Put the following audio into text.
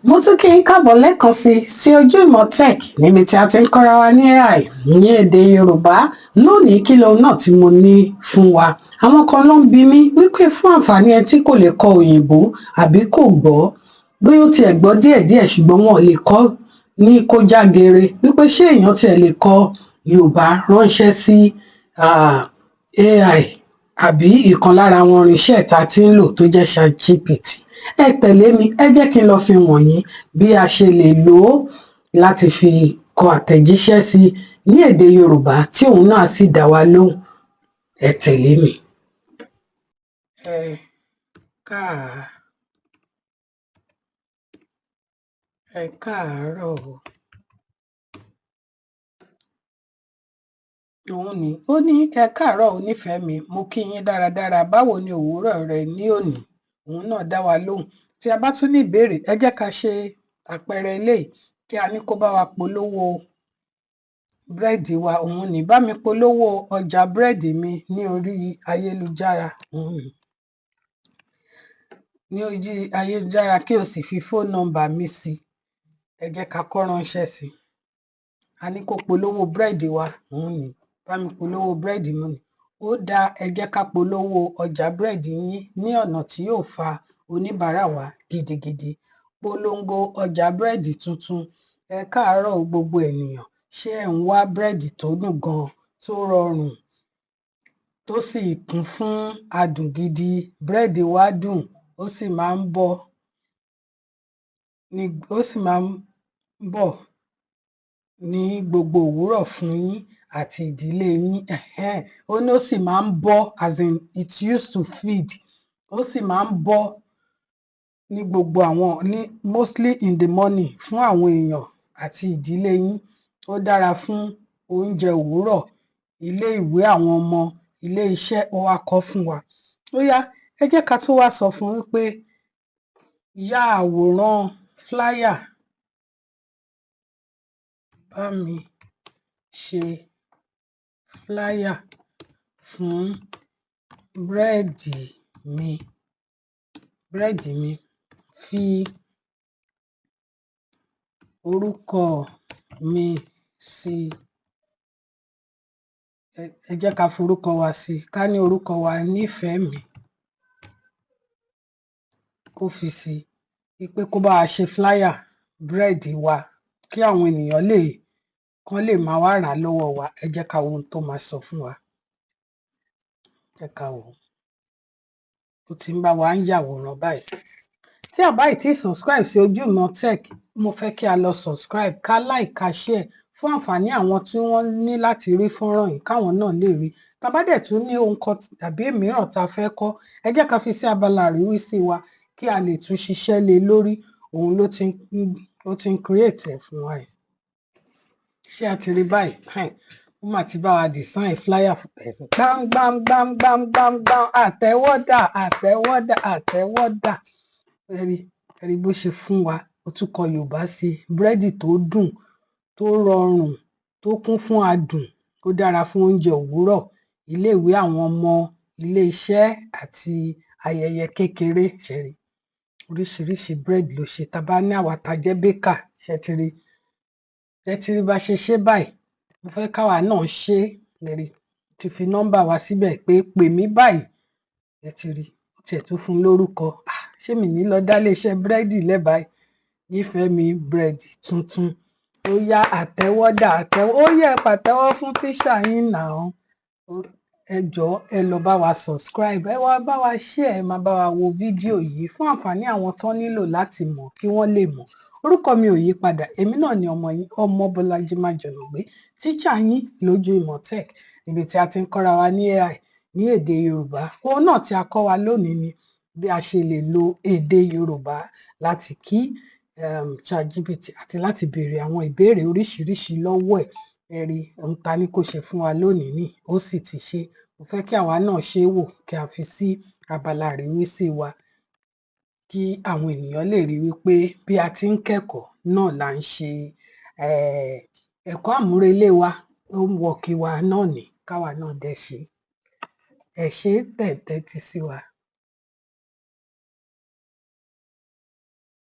Mo tún kí yín káàbọ̀ lẹ́ẹ̀kan sí sí Ojú Ìmọ̀ Tech, níbi tí a ti ń kọ́ra wa ní AI ní èdè Yorùbá. Lónìí, kí lohun náà tí mo ní fún wa? Àwọn kan ló ń bi mí wípé fún àǹfààní ẹni tí kò lè kọ òyìnbó àbí kò gbọ́, bóyá ó tiẹ̀ gbọ́ díẹ̀díẹ̀, ṣùgbọ́n wọn ò lè kọ́ ní kó já geere, wípé ṣé èèyàn tiẹ̀ lè kọ Yorùbá ránṣẹ́ sí AI àbí ìkan lára àwọn irinṣẹ́ tá a ti ń lò tó jẹ́ ChatGPT. Ẹ tẹ̀lé mi, ẹ jẹ́ kí n lọ fi wọ̀nyí bí a ṣe lè lò ó láti fi kọ àtẹ̀jíṣẹ́ sí ní èdè Yorùbá tí òun náà sì dá wa lóhùn. Ẹ tẹ̀lé mi. Ẹ ẹ káàárọ̀ o. Òun ní, ó ní, "Ẹ káàárọ̀ onífẹ̀ẹ́ mi, mo kí yín dáradára. Báwo ni òwúrọ̀ rẹ ní òní?" Òun náà dá wa lóhùn. Tí a bá tún ní ìbéèrè, ẹ jẹ́ ká ṣe àpẹẹrẹ eléyìí, kí a ní kó bá wa polówó búrẹ́dì wa. Òun ní, "Bá mi polówó ọjà búrẹ́dì mi ní orí ayélujára." Òun ní, "Ní orí ayélujára, kí o sì fi phone number mi sí." Ẹ jẹ́ ká kọ́ ránṣẹ́ sí i. A ní kó polówó búrẹ́dì wa. Òun ní, "Bá mi polówó búrẹ́dì mi." Ó dáa, ẹ jẹ́ ká polówó ọjà búrẹ́dì yín ní ọ̀nà tí yóò fa oníbàárà wá gidigidi. Polongo ọjà búrẹ́dì tuntun. Ẹ káàárọ̀ o gbogbo ènìyàn. Ṣé ẹ̀ ń wá búrẹ́dì tó dùn gan, tó rọrùn, tó sì kún fún adùn gidi? Búrẹ́dì wa dùn, ó sì máa ń bọ̀ ní ó sì máa ń bọ̀ ní gbogbo òwúrọ̀ fún yín àti ìdílé yín. Ó ní ó sì máa ń bọ́, as in it used to feed. Ó sì máa ń bọ́ ní gbogbo àwọn ní mostly in the morning fún àwọn èèyàn àti ìdílé yín. Ó dára fún oúnjẹ òwúrọ̀, ilé ìwé àwọn ọmọ, ilé iṣẹ́. Ó wá kọ́ fún wa. Ó yá, ẹ jẹ́ ká tún wá sọ fún wípé ya àwòrán flyer, bá mi ṣe flyer fún búrẹ́dì mi, fi orúkọ mi sí. Ẹ jẹ́ ká forúkọ wa sí, ká ní orúkọ wa Nífẹ̀ẹ́mi, kó fi sí wípé kó bá wa ṣe flyer búrẹ́dì wa kí àwọn ènìyàn lè kán lè máa wá rà á lọ́wọ́ wa. Ẹ jẹ́ ká wo ohun tó máa sọ fún wa. Jẹ́ ká wò ó. Ó ti ń bá wa ń yàwòrán báyìí. Tí a bá ì tíì subscribe sí Ojú Ìmọ̀ Tech, mo fẹ́ kí a lọ subscribe, ká like, ká share fún àǹfààní àwọn tí wọ́n ní láti rí fọ́nrán yìí, káwọn náà lè rí. Tá bá dẹ̀ tún ní ohun kan tàbí mìíràn tá a fẹ́ kọ́, ẹ jẹ́ ká fi sí abala àríwísí wa kí a lè tún ṣiṣẹ́ lé lórí. Òun ló ti ń ó ti ń create ẹ̀ fún wa yìí. Ṣé a ti rí báyìí? Ó mà ti bá wa design flyer gbám gbám gbám gbám gbám gbám. Àtẹ́wọ́dà, àtẹ́wọ́dà, àtẹ́wọ́dà! Ẹ rí, ẹ rí bó ṣe fún wa. Ó tún kọ Yorùbá sí i: búrẹ́dì tó dùn, tó rọrùn, tó kún fún adùn. Ó dára fún oúnjẹ òwúrọ̀, iléèwé àwọn ọmọ, ilé iṣẹ́ àti ayẹyẹ kékeré. Ṣé ẹ rí? Oríṣiríṣi búrẹ́dì ló ṣe. Tá bá ní àwa tá jẹ́ baker, ṣé ti rí? Ṣé ti rí bá ṣe ṣé báyìí? Mo fẹ́ káwa náà ṣe é. Ẹ rí, ti fi nọ́mbà wa síbẹ̀ pé pè mí báyìí. Ẹ ti rí, ó tiẹ̀ tún fún un lórúkọ. Ṣé mi ní lọ dá iléeṣẹ́ búrẹ́dì lẹ̀ báyìí? Nífẹ̀ẹ́mi búrẹ́dì tuntun. Ó yá, àtẹ́wọ́dà, àtẹ́wọ́! Ó yá, ẹ pàtẹ́wọ́ fún tíṣà yín now. Ẹ jọ̀ọ́, ẹ lọ bá wa subscribe, ẹ wá bá wa share, ẹ máa bá wa wo fídíò yìí fún àǹfààní àwọn tán nílò láti mọ̀, kí wọ́n lè mọ̀. Orúkọ mi ò yí padà, èmi náà ni ọmọ yín, ọmọ Bọ́lájí Májọ̀nàgbé, tíṣà yín lójú Ìmọ̀ Tech, níbi tí a ti ń kọ́ra wa ní AI ní èdè Yorùbá. Ohun náà tí a kọ́ wa lónìí ni bí a ṣe lè lo èdè Yorùbá láti kí ChatGPT àti láti béèrè àwọn ìbéèrè oríṣiríṣi lọ́wọ́ ẹ̀. Ẹ rí ohun ta ní kó ṣe fún wa lónìí ní, ó sì ti ṣe. Mo fẹ́ kí àwa náà ṣe é wò, kí a fi sí abala àríwísí wa, kí àwọn ènìyàn lè rí wípé bí a ti ń kẹ́kọ̀ọ́ náà là ń ṣe ẹ̀kọ́ àmúrelé wa, homework wa náà ní káwa náà dẹ̀ ṣe. Ẹ ṣé tẹ̀ ń tẹ́tí sí wa.